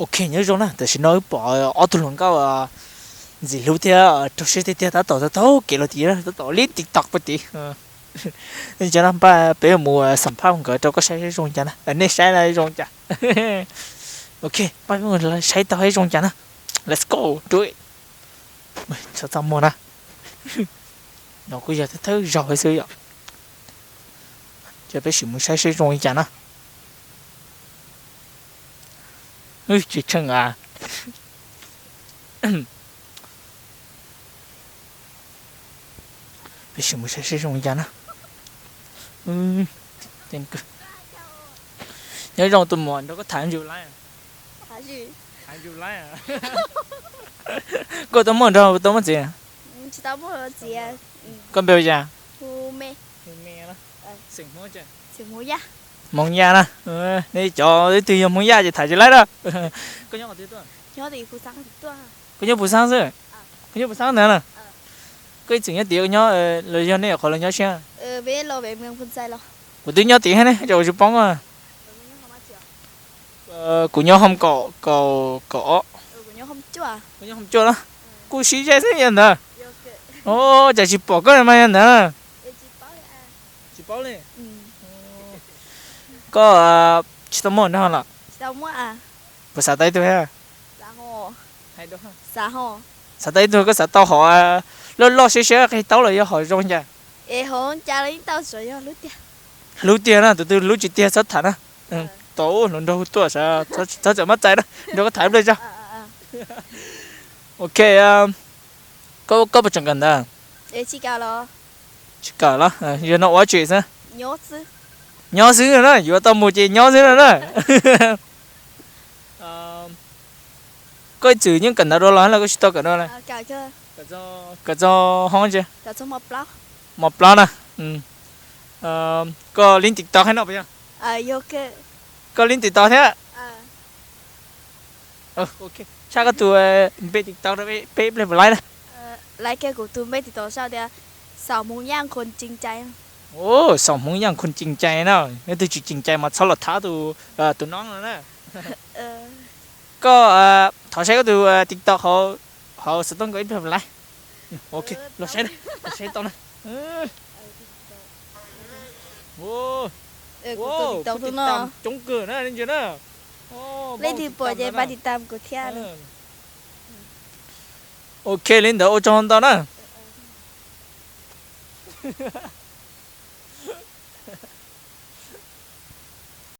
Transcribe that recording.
Ok, nyob zoo na, tam sim no wb pom ob tug hluas nkauj ntxim hlub thiab raug siab tiag tiag tab tom taug kev los tid, tab tom li TikTok pem tid. Cov no npaj peb yuav mus xam phaj nkawd rau koj saib zoo cas na, nej saib zoo cas. Ok, peb mus saib tau saib zoo cas na. Let's go, do it. Txhob txaj muag na. No kuj yog thawj thawj zaug xwb yom. Ces peb sim mus saib seb zoo li cas na. Tsis tsheej a. Peb sim mus saib seb zoo li cas na. Nyob zoo tus muam, nrog koj tham ntsis laiv. Koj tau muaj nrog tau muaj txiv? Koj npe hu cas? Hmoov Yaj na. Nej cov ib tug yog Hmoov Yaj ces tham tsis laib na. Koj nyob qhov twg tuaj? Koj nyob Pus Xaab xwb? Koj nyob Pus Xaab ntawd na? Koj ib txwm nyob tid nyob los yog nej nyuam qhuav los nyob siab? Kuv twb nyob tid thiab ne, cas kuv tsis paub. Kuv nyob hom kaum, kaum, kaum ob. Kuv nyob hom cuaj na. Kuj sib ze xwb yog ntawd. Ua cas tsis pom koj mas yog ntawd na. Tsis paub li. Koj tsis tau muaj nrog los? Puas xav tau ib tug thiab? Xav tau ib tug, koj xav tau hom loj loj siab siab qig taub los yog hom zoo cas? Hlub tiag na, tus twg hlub tsis tiag txhob tham na. Tau hluas nraug hu tuaj, txhob txawm mab txais na, nrog koj tham ib pliag tso. Ok, koj puas tseem kawm ntawv? Tsis kawm los, yog no ua tsi xwb? Nyob xwb na, yuav tau mus ces nyob xwb no na. Koj ib txwm yeej kawm ntawv dua los los koj tsis tau kawm dua li? Kawm txog hoob tsi? Mos plaub na. Koj lib TikTok thiab no puas yog? Koj lib TikTok thiab? Tshaj koj tus npe TikTok rau peb ib pliag puas laib na? Kuv tus npe TikTok sau tias Xaum Hmoov Yaj Khuas Cees Cai. Xaum Hmoov Yaj Khuas Cees Cai na, yog tus tsis cees cai mas txhob los thab tus, tus no no na. Koj thov saib koj tus TikTok hauv xov tooj nkaus ib pliag puas laib? Ok, los saib, los saib tau na. Kuv tus TikTok coob kawg na, nej ntsia na. Leej twg pom ces pab tiv tam kuv thiab. Ok, li ntawd ua tsaug ntau na.